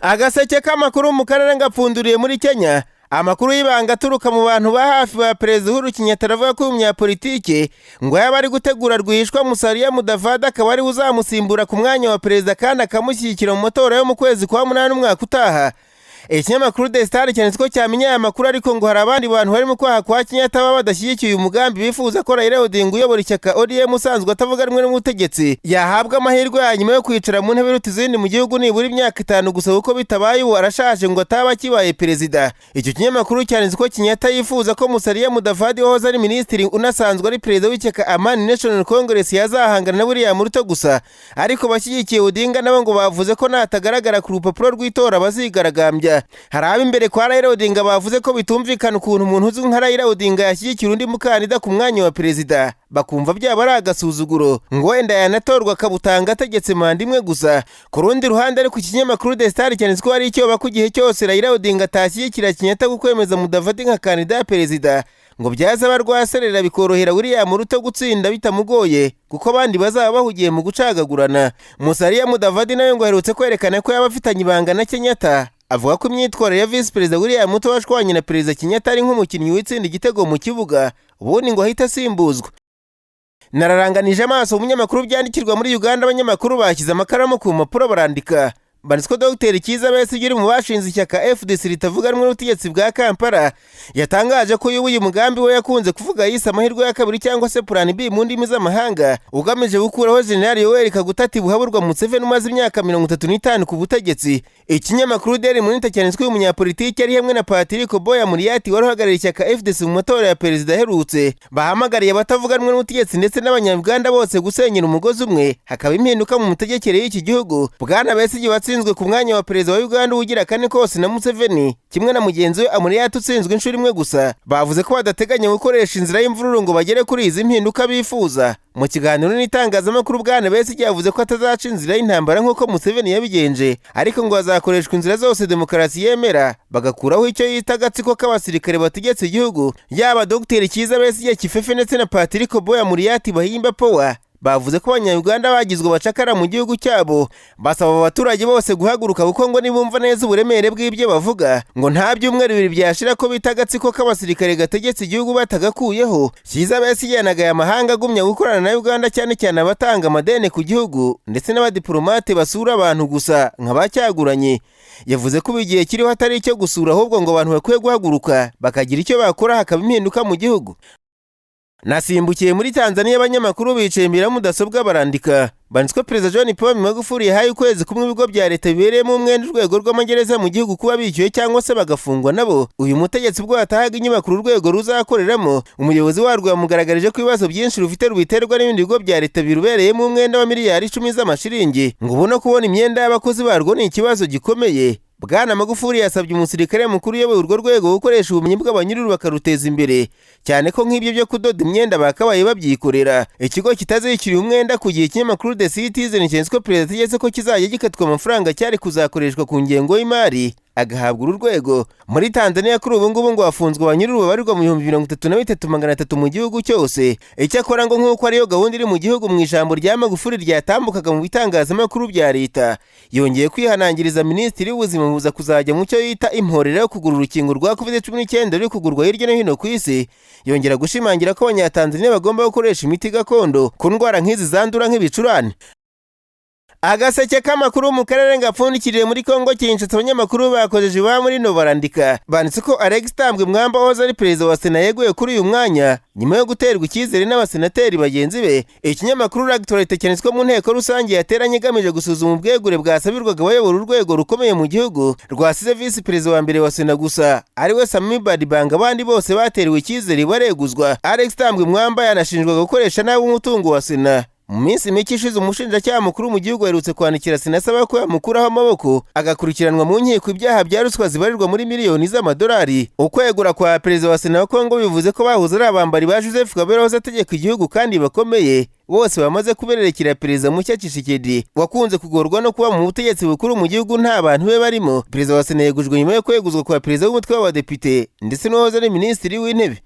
Agaseke k'amakuru mu karere ngapfunduriye muri Kenya. Amakuru y'ibanga aturuka mu bantu ba hafi ba Perezida Uhuru Kenyatta aravuga ko uyu munyapolitike ngo yaba ari gutegura rwihishwa Musalia Mudavadi, akaba ariwe uzamusimbura ku mwanya wa perezida kandi akamushyigikira mu matora yo mu kwezi kwa munani umwaka utaha. Ikinyamakuru The Star cyanditse ko cyamenye aya makuru, ariko ngo hari abandi bantu bari mu kwaha kwa Kenyatta baba badashyigikiye uyu mugambi, bifuza ko Raila Odinga uyobora ishyaka ODM usanzwe atavuga rumwe n'ubutegetsi yahabwa amahirwe ya nyuma yo kwicara mu ntebe iruta izindi mu gihugu nibura imyaka 5 gusa, kuko bitabaye ubu arashaje ngo ataba akibaye perezida. Icyo kinyamakuru cyanditse ko Kenyatta yifuza ko Musalia Mudavadi wahoze ari minisitiri unasanzwe ari perezida w'ishyaka Amani National Congress yazahangana na William Ruto gusa, ariko bashyigikiye Odinga nabo ngo bavuze ko natagaragara ku rupapuro rw'itora bazigaragambya. Hari ab'imbere kwa Raila Odinga bavuze ko bitumvikana ukuntu umuntu uzwi nka Raila Odinga yashyigikira undi mukandida ku mwanya wa perezida, bakumva byaba ari agasuzuguro, ngo wenda yanatorwa akabutanga ategetse manda imwe gusa. Ku rundi ruhande ariko, ikinyamakuru The Star cyanditse ko hari icyoba ko igihe cyose Raila Odinga atashyigikira Kenyatta kwemeza Mudavadi nka kandida ya perezida, ngo byazaba rwaserera bikorohera William Ruto gutsinda bitamugoye, kuko abandi bazaba bahugiye mu gucagagurana. Musalia Mudavadi nawe ngo aherutse kwerekana ko yaba afitanye ibanga na Kenyatta, avuga ko imyitwarire ya visi perezida William Ruto washwanye na Perezida Kenyatta ari nk'umukinnyi witsinda igitego mu kibuga, ubundi ngo ahite asimbuzwa. Nararanganije amaso umunyamakuru byandikirwa muri Uganda. Abanyamakuru bashyize amakaramu ku mpapuro barandika. Banditswe Dr Kizza Besigye uri mu bashinze ishyaka FDC ritavuga rumwe n'ubutegetsi bwa Kampala yatangaje ko uyu mugambi we yakunze kuvuga yise amahirwe ya kabiri cyangwa se Plan B mu ndimi z'amahanga, ugamije gukuraho General Yoweri Kaguta Tibuhaburwa Museveni umaze imyaka 35 ku butegetsi. Ikinyamakuru Daily Monitor cyanditswe uyu munyapolitiki ari hamwe na Patrick Oboi Amuriat wari uhagarariye ishyaka FDC mu matora ya perezida aherutse, bahamagariye abatavuga rumwe n'ubutegetsi ndetse n'Abanyarwanda bose gusenyera umugozi umwe, hakaba impinduka mu mitegekere y'iki gihugu. Bwana Besigye watsinzwe ku mwanya wa perezida wa Uganda ugira kane kose na Museveni, kimwe na mugenzi we Amuriat utsinzwe inshuro imwe gusa, bavuze ko badateganya gukoresha inzira y'imvururu ngo bagere kuri izi mpinduka bifuza. Mu kiganiro n'itangazamakuru, Bwana Besigye yavuze ko atazaca inzira y'intambara nk'uko Museveni yabigenje, ariko ngo hazakoreshwa inzira zose demokarasi yemera, bagakuraho icyo yita agatsiko k'abasirikare bategetse igihugu. Yaba Dr Kizza Besigye Kifefe ndetse na Patrick Oboi Amuriat bahimba Power bavuze ko Abanyarwanda bagizwe abacakara mu gihugu cyabo, basaba abaturage bose guhaguruka, kuko ngo nibumva neza uburemere bw'ibyo bavuga, ngo nta byumweru 2 byashira ko bita agatsiko k'abasirikare gategetse igihugu batagakuyeho. Kizza Besigye yanagaye amahanga agumya gukorana na Uganda, cyane cyane abatanga amadeni ku gihugu ndetse n'abadiplomate basura abantu gusa nka bacyaguranye. Yavuze ko ubu igihe kiriho atari icyo gusura, ahubwo ngo abantu bakwiye guhaguruka bakagira icyo bakora, hakaba impinduka mu gihugu. Nasimbukiye muri Tanzania. Abanyamakuru bicaye imbere ya mudasobwa barandika. Banditswe Perezida John Pombe Magufuli yahaye ukwezi kumwe ibigo bya leta bibereyemo umwenda urwego rw'amagereza mu gihugu kuba bishyuye cyangwa se bagafungwa nabo. Uyu mutegetsi ubwo yatahaga inyubako uru rwego ruzakoreramo, umuyobozi warwo yamugaragarije ko ibibazo byinshi rufite rubiterwa n'ibindi bigo bya leta birubereyemo umwenda wa miliyari 10 z'amashiringi, ngo ubu no kubona imyenda y'abakozi barwo ni ikibazo gikomeye. Bwana Magufuli yasabye umusirikare mukuru uyoboye urwo rwego gukoresha ubumenyi bw'abanyururu bakaruteza imbere, cyane ko nk'ibyo byo kudoda imyenda bakabaye babyikorera. Ikigo kitazishyura umwenda ku gihe, ikinyamakuru The Citizen cyanditse ko perezida ategetse ko kizajya gikatwa amafaranga cyari kuzakoreshwa ku ngengo y'imari, agahabwa uru rwego. Muri Tanzania kuri ubu ngubu ngo hafunzwe abanyururu babarirwa mu 33,300 mu gihugu cyose. Icyakora ngo nk'uko ariyo gahunda iri mu gihugu, mu ijambo rya Magufuli ryatambukaga mu bitangazamakuru bya leta, yongeye kwihanangiriza minisitiri w'ubuzima buza kuzajya mu cyo yita imporera yo kugura urukingo rwa COVID-19 ruri kugurwa hirya no hino ku isi. Yongera gushimangira ko Abanyatanzania bagomba gukoresha imiti gakondo ku ndwara nk'izi zandura nk'ibicurane. Agaseke k'amakuru mu karere ngapfundikiriye muri Kongo Kinshasa. Abanyamakuru bakojeje iwabo muri no barandika. Banditse ko Alex Tambwe Mwamba wahoze ari perezida wa Sena yeguye kuri uyu mwanya nyuma yo guterwa icyizere n'abasenateri bagenzi be. Ikinyamakuru L'actualité cyanditswe mu nteko rusange yateranye igamije gusuzuma ubwegure bwasabirwaga abayobora urwego rukomeye mu gihugu, rwasize visi perezida wa mbere wa Sena gusa, ariwe Samy Badibanga, abandi bose baterewe icyizere bareguzwa. Alex Tambwe Mwamba yanashinjwaga gukoresha nabi umutungo wa Sena. Mu minsi mike ishize, umushinjacyaha mukuru mu gihugu aherutse kwandikira Sena asaba ko yamukuraho amaboko, agakurikiranwa mu nkiko ibyaha bya ruswa zibarirwa muri miliyoni z'amadolari. Ukwegura kwa perezida wa Sena wa Kongo bivuze ko bahoze ari abambari ba Joseph Kabila wahoze ategeka igihugu kandi bakomeye bose bamaze kubererekera perezida mushya Tshisekedi wakunze kugorwa no kuba mu butegetsi bukuru mu gihugu nta bantu be barimo. Perezida wa Sena yegujwe nyuma yo kweguzwa kwa perezida w'umutwe w'abadepite ndetse n'uwahoze ari minisitiri w'intebe.